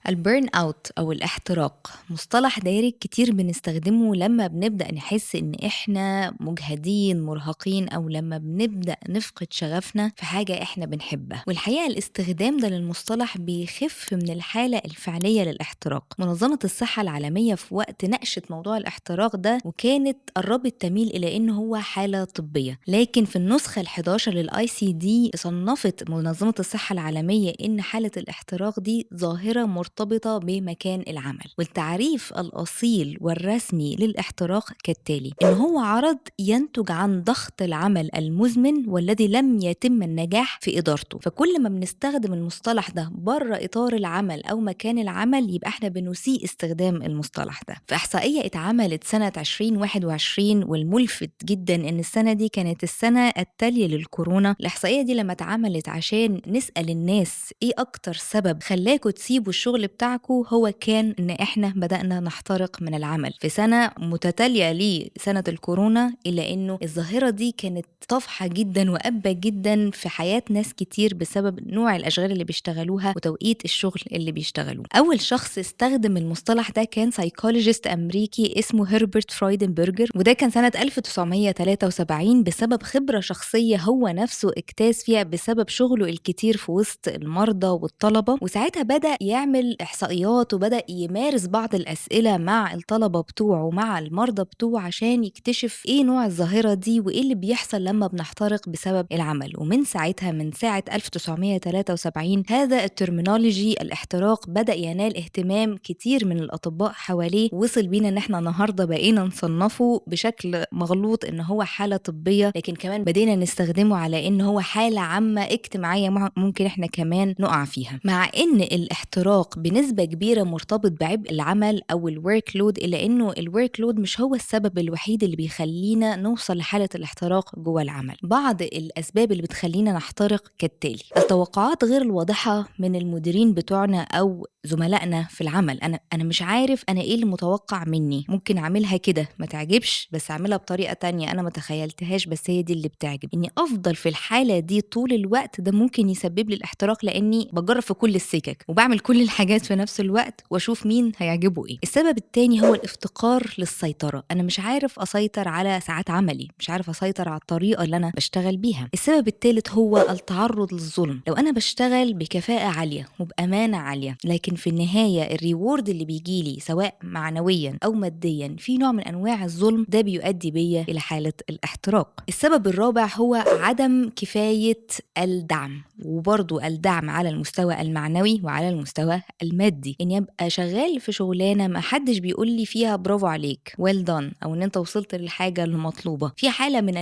ال burn out أو الاحتراق مصطلح دارج كتير بنستخدمه لما بنبدأ نحس إن إحنا مجهدين مرهقين، أو لما بنبدأ نفقد شغفنا في حاجة إحنا بنحبها. والحقيقة الاستخدام ده للمصطلح بيخف من الحالة الفعلية للاحتراق. منظمة الصحة العالمية في وقت ناقشت موضوع الاحتراق ده وكانت قربت تميل إلى إن هو حالة طبية، لكن في النسخة ال11 لل ICD صنفت منظمة الصحة العالمية إن حالة الاحتراق دي ظاهرة مرتبطة بمكان العمل. والتعريف الأصيل والرسمي للاحتراق كالتالي: إن هو عرض ينتج عن ضغط العمل المزمن والذي لم يتم النجاح في إدارته. فكل ما بنستخدم المصطلح ده بره إطار العمل أو مكان العمل يبقى احنا بنسيء استخدام المصطلح ده. في إحصائية اتعملت سنة 2021، والملفت جدا إن السنة دي كانت السنة التالية للكورونا، الإحصائية دي لما اتعملت عشان نسأل الناس إيه أكتر سبب خلاكوا تسيبوا الشغل بتاعكو، هو كان إن إحنا بدأنا نحترق من العمل في سنة متتالية لسنة الكورونا. إلا إنه الظاهرة دي كانت طافحة جدا وأبة جدا في حياة ناس كتير بسبب نوع الأشغال اللي بيشتغلوها وتوقيت الشغل اللي بيشتغلوه. أول شخص استخدم المصطلح ده كان psychologist أمريكي اسمه هربرت فرويدنبرجر، وده كان سنة 1973 بسبب خبرة شخصية هو نفسه اجتاز فيها بسبب شغله الكتير في وسط المرضى والطلبة. وساعتها بدأ يعمل إحصائيات وبدأ يمارس بعض الأسئلة مع الطلبة بتوعه مع المرضى بتوعه عشان يكتشف إيه نوع الظاهرة دي وإيه اللي بيحصل لما بنحترق بسبب العمل. ومن ساعتها، من ساعة 1973، هذا ال terminology الاحتراق بدأ ينال اهتمام كتير من الأطباء حواليه، وصل بينا إن احنا النهاردة بقينا نصنفه بشكل مغلوط إن هو حالة طبية، لكن كمان بدينا نستخدمه على إن هو حالة عامة اجتماعية ممكن احنا كمان نقع فيها. مع إن الاحتراق بنسبة كبيرة مرتبط بعبء العمل أو ال workload، إلا إنه ال workload مش هو السبب الوحيد اللي بيخلينا نوصل لحالة الاحتراق جوه العمل. بعض الأسباب اللي بتخلينا نحترق كالتالي: التوقعات غير الواضحة من المديرين بتوعنا أو زملائنا في العمل. أنا مش عارف أنا إيه اللي متوقع مني، ممكن أعملها كده ما تعجبش بس أعملها بطريقة تانية أنا ما تخيلتهاش بس هي دي اللي بتعجب. إني أفضل في الحالة دي طول الوقت ده ممكن يسبب لي الاحتراق، لأني بجرب في كل السكك وبعمل كل الحاجات في نفس الوقت وأشوف مين هيعجبه إيه. السبب التاني هو الافتقار للسيطرة، أنا مش عارف أسيطر على ساعات عملي، مش عارف أسيطر على الطريقة اللي أنا بشتغل بيها. السبب التالت هو التعرض للظلم. لو أنا بشتغل بكفاءة عالية وبأمانة عالية، لكن في النهاية ال reward اللي بيجيلي سواء معنويا أو ماديا في نوع من أنواع الظلم، ده بيؤدي بيا إلى حالة الاحتراق. السبب الرابع هو عدم كفاية الدعم، وبرضو الدعم على المستوى المعنوي وعلى المستوى المادي. إني أبقى شغال في شغلانة ما حدش بيقول لي فيها برافو عليك، well done، أو إن أنت وصلت للحاجة المطلوبة. في حالة من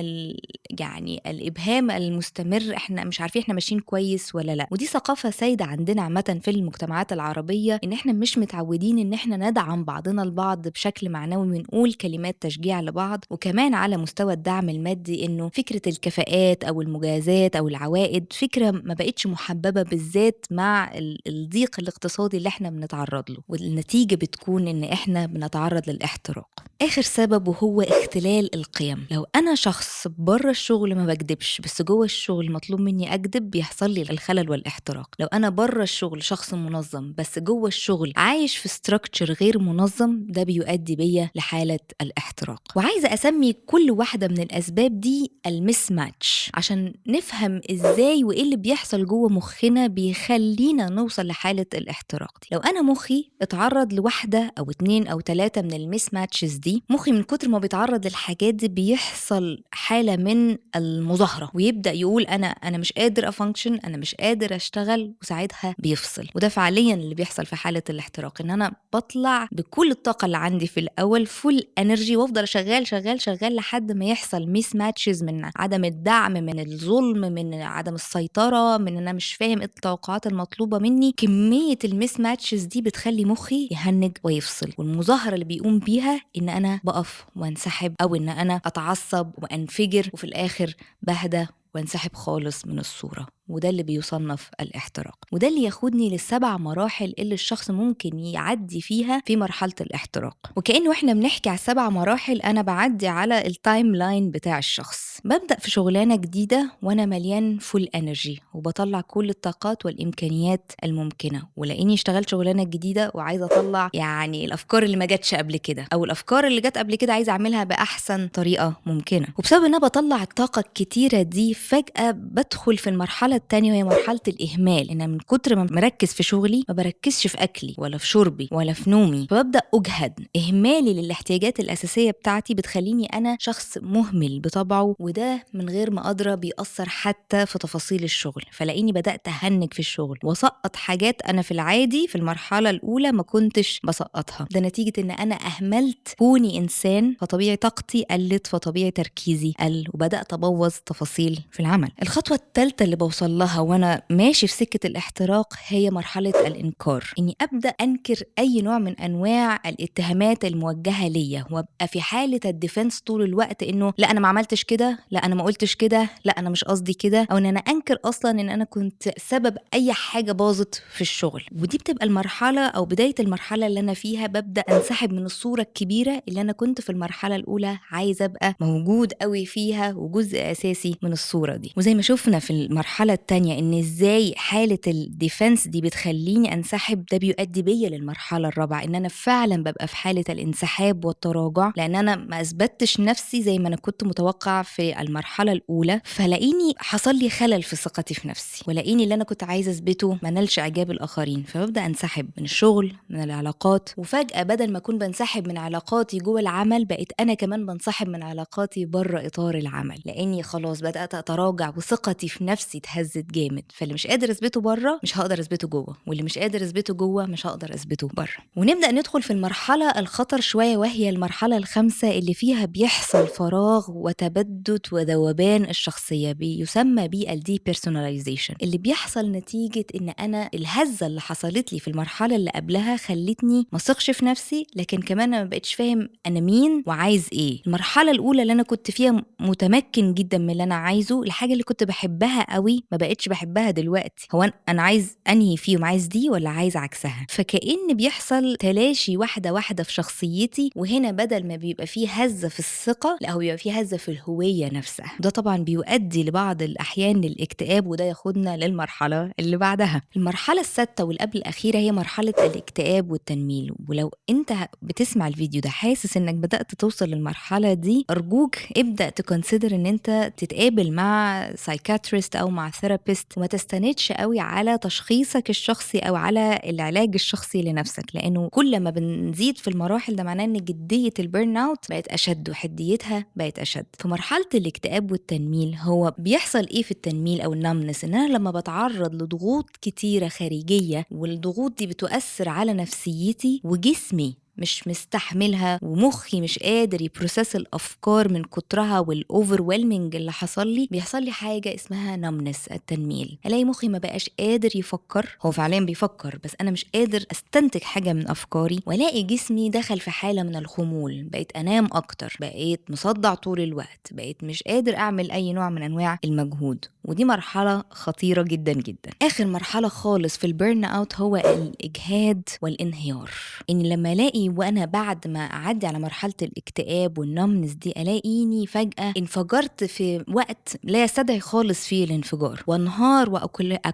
يعني الإبهام المستمر، إحنا مش عارفين إحنا ماشيين كويس ولا لا. ودي ثقافة سائدة عندنا عامة في المجتمعات العربية، إن إحنا مش متعودين إن إحنا ندعم بعضنا البعض بشكل معنوي ونقول كلمات تشجيع لبعض. وكمان على مستوى الدعم المادي، إنه فكرة الكفاءات أو المجازات أو العوائد فكرة ما بقتش محببة، بالذات مع الضيق الاقتصادي اللي إحنا بنتعرض له، والنتيجة بتكون إن إحنا بنتعرض للاحتراق. آخر سبب وهو اختلال القيم. لو أنا شخص بره الشغل ما بكدبش، بس جوه الشغل مطلوب مني أكدب، بيحصل لي الخلل والاحتراق. لو أنا بره الشغل شخص منظم بس جوه الشغل عايش في structure غير منظم، ده بيؤدي بيا لحالة الاحتراق. وعايزة أسمي كل واحدة من الأسباب دي ال mismatch عشان نفهم إزاي وإيه اللي بيحصل جوه مخنا بيخلينا نوصل لحالة الاحتراق دي. لو أنا مخي اتعرض لواحدة أو 2 أو 3 من ال mismatches دي، مخي من كتر ما بيتعرض للحاجات دي بيحصل حالة من المظاهرة، ويبدأ يقول أنا مش قادر أ function، أنا مش قادر أشتغل، وساعتها بيفصل. وده فعليا اللي بيحصل في حالة الاحتراق، إن أنا بطلع بكل الطاقة اللي عندي في الأول full energy، وأفضل شغال شغال شغال لحد ما يحصل mismatches من عدم الدعم، من الظلم، من عدم السيطرة، من إن أنا مش فاهم إيه التوقعات المطلوبة مني. كمية ال mismatches دي بتخلي مخي يهنج ويفصل، والمظاهرة اللي بيقوم بيها إن أنا بقف وانسحب، أو إن أنا أتعصب وأنفجر، وفي الآخر بهدى وانسحب خالص من الصورة. وده اللي بيصنف الاحتراق. وده اللي ياخدني للسبع مراحل اللي الشخص ممكن يعدي فيها في مرحلة الاحتراق. وكأنه احنا بنحكي على 7 مراحل، انا بعدي على ال timeline بتاع الشخص. ببدأ في شغلانة جديدة وانا مليان full energy وبطلع كل الطاقات والامكانيات الممكنة، ولاني اشتغلت شغلانة جديدة وعايزة اطلع يعني الافكار اللي ما جاتش قبل كده، او الافكار اللي جت قبل كده عايزة اعملها باحسن طريقة ممكنة. وبسبب ان انا بطلع الطاقة الكتيرة دي، فجأة بدخل في المرحلة التانية وهي مرحلة الإهمال. إن من كتر ما مركز في شغلي ما بركزش في أكلي ولا في شربي ولا في نومي، فببدأ أجهد. إهمالي للاحتياجات الأساسية بتاعتي بتخليني أنا شخص مهمل بطبعه، وده من غير ما أدرى بيأثر حتى في تفاصيل الشغل. فلاقيني بدأت أهنج في الشغل وأسقط حاجات أنا في العادي في المرحلة الأولى ما كنتش بسقطها. ده نتيجة إن أنا أهملت كوني إنسان، فطبيعي طاقتي قلت، فطبيعي تركيزي قل، وبدأت أبوظ تفاصيل في العمل. الخطوة الثالثة اللي بوصل لها وأنا ماشي في سكة الاحتراق هي مرحلة الإنكار. إني أبدأ أنكر أي نوع من أنواع الاتهامات الموجهة ليا، وأبقى في حالة ال defense طول الوقت، إنه لا أنا ما عملتش كده، لا أنا ما قلتش كده، لا أنا مش قصدي كده، أو إن أنا أنكر أصلا إن أنا كنت سبب أي حاجة باظت في الشغل. ودي بتبقى المرحلة أو بداية المرحلة اللي أنا فيها ببدأ أنسحب من الصورة الكبيرة اللي أنا كنت في المرحلة الأولى عايزة أبقى موجود قوي فيها وجزء أساسي من الصورة دي. وزي ما شفنا في المرحلة التانية إن إزاي حالة ال defense دي بتخليني أنسحب، ده بيؤدي بيا للمرحلة الرابعة، إن أنا فعلا ببقى في حالة الانسحاب والتراجع، لأن أنا ما أثبتش نفسي زي ما أنا كنت متوقع في المرحلة الأولى. فلاقيني حصل لي خلل في ثقتي في نفسي، ولاقيني اللي أنا كنت عايزة أثبته ما نالش إعجاب الآخرين، فببدأ أنسحب من الشغل، من العلاقات. وفجأة بدل ما أكون بنسحب من علاقاتي جوه العمل، بقيت أنا كمان بنسحب من علاقاتي بره إطار العمل، لأني خلاص بدأت أتراجع وثقتي في نفسي اتهزت جامد. فاللي مش قادر أثبته بره مش هقدر أثبته جوه، واللي مش قادر أثبته جوه مش هقدر أثبته بره. ونبدأ ندخل في المرحلة الخطر شوية، وهي المرحلة الخامسة اللي فيها بيحصل فراغ وتبدد وذوبان الشخصية، بيسمى بال depersonalization، اللي بيحصل نتيجة إن أنا الهزة اللي حصلت لي في المرحلة اللي قبلها خلتني ما اثقش في نفسي، لكن كمان أنا ما بقتش فاهم أنا مين وعايز إيه. المرحلة الأولى اللي أنا كنت فيها متمكن جدا من اللي أنا عايزه، الحاجة اللي كنت بحبها قوي ما بقتش بحبها دلوقتي. هو أنا عايز أنهي فيهم، عايز دي ولا عايز عكسها؟ فكأن بيحصل تلاشي واحدة واحدة في شخصيتي. وهنا بدل ما بيبقى فيه هزة في الثقة، لا هو بيبقى فيه هزة في الهوية نفسها. ده طبعا بيؤدي لبعض الأحيان للاكتئاب، وده ياخدنا للمرحلة اللي بعدها. المرحلة السادسة والقبل الأخيرة هي مرحلة الاكتئاب والتنميل. ولو أنت بتسمع الفيديو ده حاسس إنك بدأت توصل للمرحلة دي، أرجوك ابدأ ت consider إن أنت تتقابل مع psychiatrist أو مع therapist، وما تستندش قوي على تشخيصك الشخصي أو على العلاج الشخصي لنفسك، لأنه كل ما بنزيد في المراحل ده معناه إن جدية ال burnout بقت أشد وحديتها بقت أشد. في مرحلة الاكتئاب والتنميل هو بيحصل إيه في التنميل أو ال numbness؟ إن أنا لما بتعرض لضغوط كتيرة خارجية، والضغوط دي بتؤثر على نفسيتي وجسمي مش مستحملها، ومخي مش قادر ي process الأفكار من كترها وال overwhelming اللي حصل لي، بيحصل لي حاجة اسمها numbness، التنميل. ألاقي مخي ما بقاش قادر يفكر، هو فعليا بيفكر بس أنا مش قادر أستنتج حاجة من أفكاري، وألاقي جسمي دخل في حالة من الخمول، بقيت أنام أكتر، بقيت مصدع طول الوقت، بقيت مش قادر أعمل أي نوع من أنواع المجهود. ودي مرحلة خطيرة جدا جدا. آخر مرحلة خالص في ال burnout هو الإجهاد والانهيار. إن لما ألاقي وأنا بعد ما أعدي على مرحلة الاكتئاب وال numbness دي، ألاقيني فجأة انفجرت في وقت لا يستدعي خالص فيه الانفجار، وانهار وأ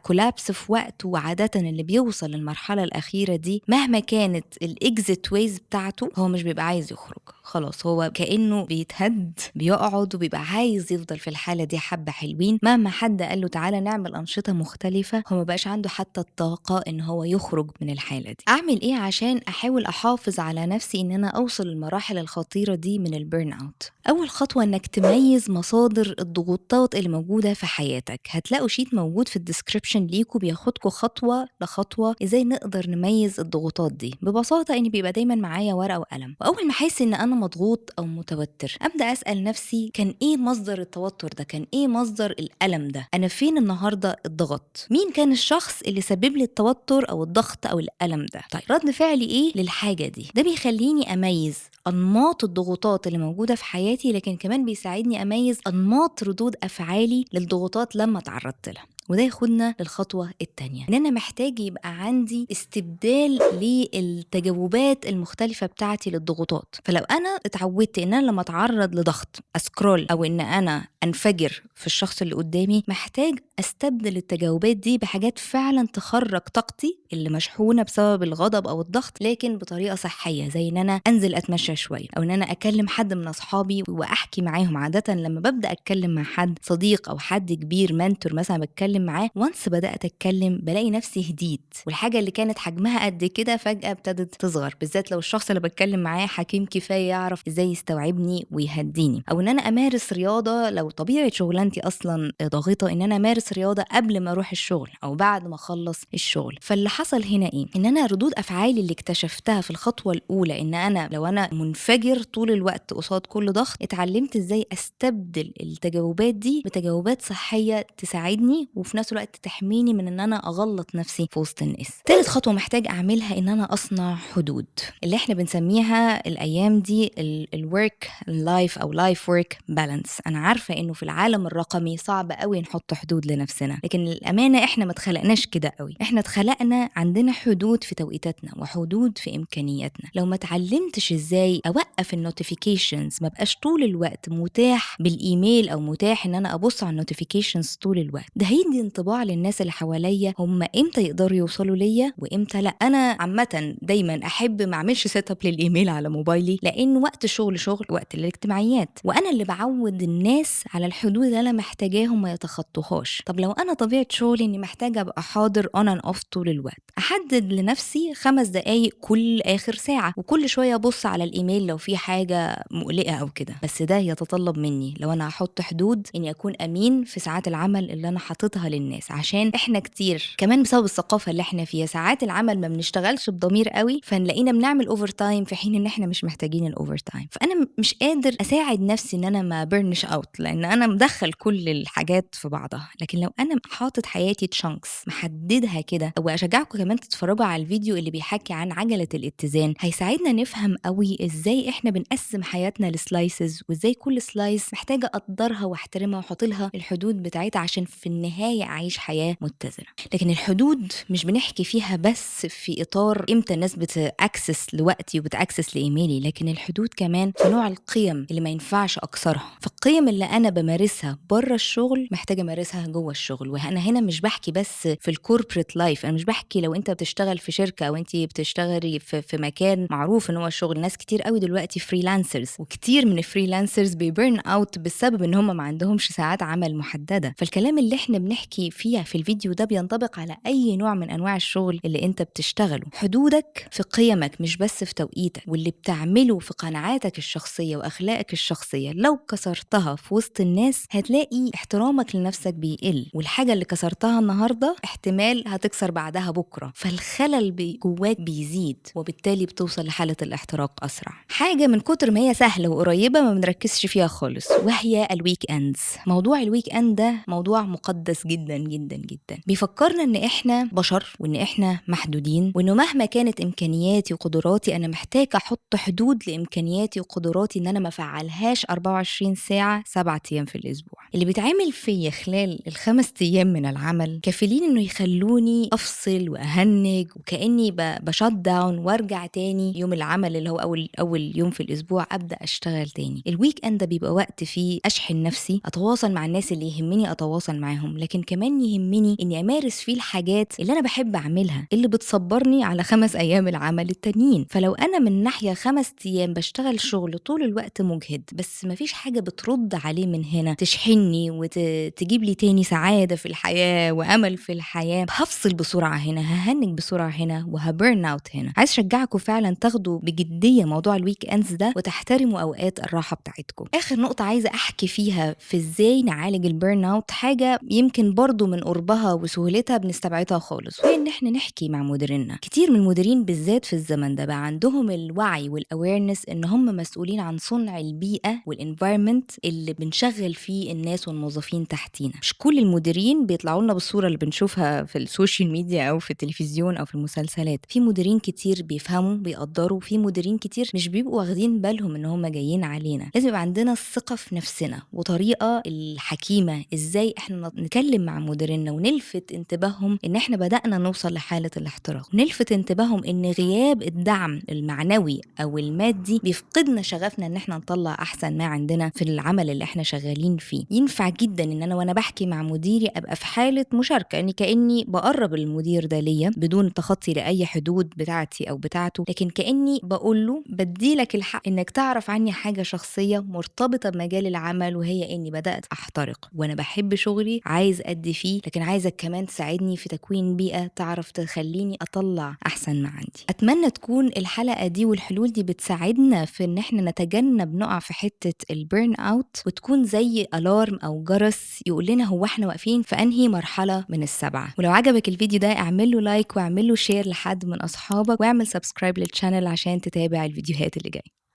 collapse في وقت. وعادة اللي بيوصل للمرحلة الأخيرة دي مهما كانت ال exit ways بتاعته هو مش بيبقى عايز يخرج خلاص، هو كأنه بيتهد، بيقعد وبيبقى عايز يفضل في الحالة دي حبة حلوين. مهما حد قال له تعالى نعمل أنشطة مختلفة، هو ما بقاش عنده حتى الطاقة إن هو يخرج من الحالة دي. أعمل إيه عشان أحاول أحافظ على نفسي إن أنا أوصل للمراحل الخطيرة دي من ال burnout؟ أول خطوة إنك تميز مصادر الضغوطات اللي موجودة في حياتك. هتلاقوا sheet موجود في ال description ليكوا بياخدكوا خطوة لخطوة إزاي نقدر نميز الضغوطات دي. ببساطة إن بيبقى دايما معايا ورقة وقلم، وأول ما أحس إن أنا مضغوط أو متوتر أبدأ أسأل نفسي كان إيه مصدر التوتر ده، كان إيه مصدر الألم ده، أنا فين النهاردة الضغط، مين كان الشخص اللي سبب لي التوتر أو الضغط أو الألم ده، طيب رد فعلي إيه للحاجة دي. ده بيخليني أميز أنماط الضغوطات اللي موجودة في حياتي، لكن كمان بيساعدني أميز أنماط ردود أفعالي للضغوطات لما تعرضت لها. وده ياخدنا للخطوة التانية، ان انا محتاج يبقى عندي استبدال للتجاوبات المختلفة بتاعتي للضغوطات. فلو انا اتعودت ان انا لما اتعرض لضغط ا scroll او ان انا انفجر في الشخص اللي قدامي، محتاج استبدل التجاوبات دي بحاجات فعلا تخرج طاقتي اللي مشحونه بسبب الغضب او الضغط، لكن بطريقة صحية، زي ان انا انزل اتمشى شوية، او ان انا اكلم حد من اصحابي واحكي معاهم. عادة لما ببدا اتكلم مع حد صديق او حد كبير mentor مثلا بتكلم معاه، once بدات اتكلم بلاقي نفسي هديت، والحاجة اللي كانت حجمها قد كده فجاة ابتدت تصغر، بالذات لو الشخص اللي بتكلم معاه حكيم كفاية يعرف ازاي يستوعبني ويهديني. او ان انا امارس رياضة، لو طبيعة شغلانتي اصلا ضاغطة، ان انا امارس رياضة قبل ما اروح الشغل او بعد ما اخلص الشغل. فاللي حصل هنا ايه؟ ان انا ردود افعالي اللي اكتشفتها في الخطوة الاولى، ان انا لو انا منفجر طول الوقت قصاد كل ضغط، اتعلمت ازاي استبدل التجاوبات دي بتجاوبات صحية تساعدني وفي نفس الوقت تحميني من ان انا اغلط نفسي في وسط الناس. ثالث خطوة محتاج اعملها ان انا اصنع حدود، اللي احنا بنسميها الايام دي ال work life او life work balance. انا عارفه انه في العالم الرقمي صعب قوي نحط حدود لنفسنا، لكن للامانة احنا ما اتخلقناش كده قوي. احنا اتخلقنا عندنا حدود في توقيتاتنا وحدود في امكانياتنا. لو ما اتعلمتش ازاي اوقف ال notifications، ما بقاش طول الوقت متاح بالايميل او متاح ان انا ابص على ال notifications طول الوقت، ده هيدي انطباع للناس اللي حواليا هم امتى يقدروا يوصلوا ليا وامتى لا. انا عامة دايما احب ما اعملش set up للايميل على موبايلي، لان وقت الشغل شغل، وقت الاجتماعيات، وانا اللي بعود الناس على الحدود اللي انا محتاجاهم ما يتخطوهاش. طب لو انا طبيعة شغلي اني محتاجه ابقى حاضر on and off طول الوقت، احدد لنفسي 5 دقايق كل اخر ساعة، وكل شوية ابص على الايميل لو في حاجة مقلقة او كده. بس ده يتطلب مني لو انا هحط حدود اني اكون امين في ساعات العمل اللي انا حاططها للناس، عشان احنا كتير كمان بسبب الثقافة اللي احنا فيها ساعات العمل ما بنشتغلش بضمير قوي، فنلاقينا بنعمل overtime في حين ان احنا مش محتاجين ال overtime. فانا مش قادر اساعد نفسي ان انا ما burn ش out، لان انا مدخل كل الحاجات في بعضها. لكن لو انا حاطط حياتي chunks محددها كده، واشجعكم كمان تتفرجوا على الفيديو اللي بيحكي عن عجله الاتزان، هيساعدنا نفهم قوي ازاي احنا بنقسم حياتنا ل slices، وازاي كل slice محتاجه اقدرها واحترمها واحط لها الحدود بتاعتها عشان في النهاية اعيش حياة متزنة. لكن الحدود مش بنحكي فيها بس في اطار امتى الناس بت access لوقتي وبت access لايميلي، لكن الحدود كمان في نوع القيم اللي ما ينفعش اكسرها. فالقيم اللي انا بمارسها بره الشغل محتاجه امارسها جوه الشغل. وانا هنا مش بحكي بس في ال corporate life، انا مش بحكي لو انت بتشتغل في شركة او انت بتشتغلي في مكان معروف ان هو الشغل. ناس كتير قوي دلوقتي freelancers، وكتير من ال freelancers بي burn out بسبب ان هم ما عندهمش ساعات عمل محددة. فالكلام اللي احنا بنحكي فيه في الفيديو ده بينطبق على اي نوع من انواع الشغل اللي انت بتشتغله. حدودك في قيمك مش بس في توقيتك، واللي بتعمله في قناعاتك الشخصية واخلاقك الشخصية لو كسرتها في وسط الناس هتلاقي احترامك لنفسك بيقل، والحاجة اللي كسرتها النهارده احتمال هتكسر بعدها بكره، فالخلل جواك بيزيد، وبالتالي بتوصل لحاله الاحتراق اسرع. حاجة من كتر ما هي سهلة وقريبه ما بنركزش فيها خالص، وهي ال weekends. موضوع ال weekend ده موضوع مقدس جدا جدا جدا، بيفكرنا ان احنا بشر وان احنا محدودين، وانه مهما كانت امكانياتي وقدراتي انا محتاجه احط حدود لامكانياتي وقدراتي ان انا ما افعلهاش 24 ساعة 7 ايام في الاسبوع. اللي بيتعمل فيا خلال ال5 ايام من العمل كفيلين انه يخلوني افصل واهنج وكاني ب shut down، وارجع تاني يوم العمل اللي هو اول يوم في الاسبوع ابدا اشتغل تاني. ال weekend ده بيبقى وقت فيه اشحن نفسي، اتواصل مع الناس اللي يهمني اتواصل معاهم، لكن كمان يهمني اني امارس فيه الحاجات اللي انا بحب اعملها اللي بتصبرني على 5 ايام العمل التانيين. فلو انا من ناحية 5 ايام بشتغل شغل طول الوقت مجهد، بس مفيش حاجة بترد عليه من هنا تشحنني وتجيب لي تاني سعادة في الحياة وامل في الحياة، هفصل بسرعة هنا، ههنج بسرعة هنا، وه burn out هنا. عايز اشجعكم فعلا تاخدوا بجدية موضوع ال weekends ده وتحترموا اوقات الراحة بتاعتكم. اخر نقطة عايزه احكي فيها في ازاي نعالج ال burn out، حاجة يمكن برضو من قربها وسهولتها بنستبعدها خالص، وهي ان احنا نحكي مع مديريننا. كتير من المديرين بالذات في الزمن ده بقى عندهم الوعي وال awareness ان هم مسؤولين عن صنع البيئة وال environment اللي بنشغل فيه الناس والموظفين تحتينا. مش كل المديرين بيطلعوا لنا بالصورة اللي بنشوفها في ال social media او في التلفزيون او في المسلسلات. في مديرين كتير بيفهموا بيقدروا، في مديرين كتير مش بيبقوا واخدين بالهم ان هم جايين علينا. لازم يبقى عندنا الثقة في نفسنا وطريقه الحكيمة ازاي احنا نكلم نتكلم مع مديرنا ونلفت انتباههم ان احنا بدأنا نوصل لحالة الاحتراق، نلفت انتباههم ان غياب الدعم المعنوي او المادي بيفقدنا شغفنا ان احنا نطلع احسن ما عندنا في العمل اللي احنا شغالين فيه. ينفع جدا ان انا وانا بحكي مع مديري ابقى في حالة مشاركة، يعني كأني بقرب المدير ده ليا بدون تخطي لأي حدود بتاعتي او بتاعته، لكن كأني بقول له بديلك الحق انك تعرف عني حاجة شخصية مرتبطة بمجال العمل، وهي اني بدأت احترق وانا بحب شغلي، عايز ادي فيه، لكن عايزك كمان تساعدني في تكوين بيئة تعرف تخليني اطلع احسن ما عندي. اتمنى تكون الحلقة دي والحلول دي بتساعدنا في ان احنا نتجنب نقع في حتة ال burn out، وتكون زي alarm او جرس يقول لنا هو احنا واقفين في انهي مرحلة من السبعة. ولو عجبك الفيديو ده اعمل له like واعمل له share لحد من اصحابك، واعمل subscribe لل channel عشان تتابع الفيديوهات اللي جاية.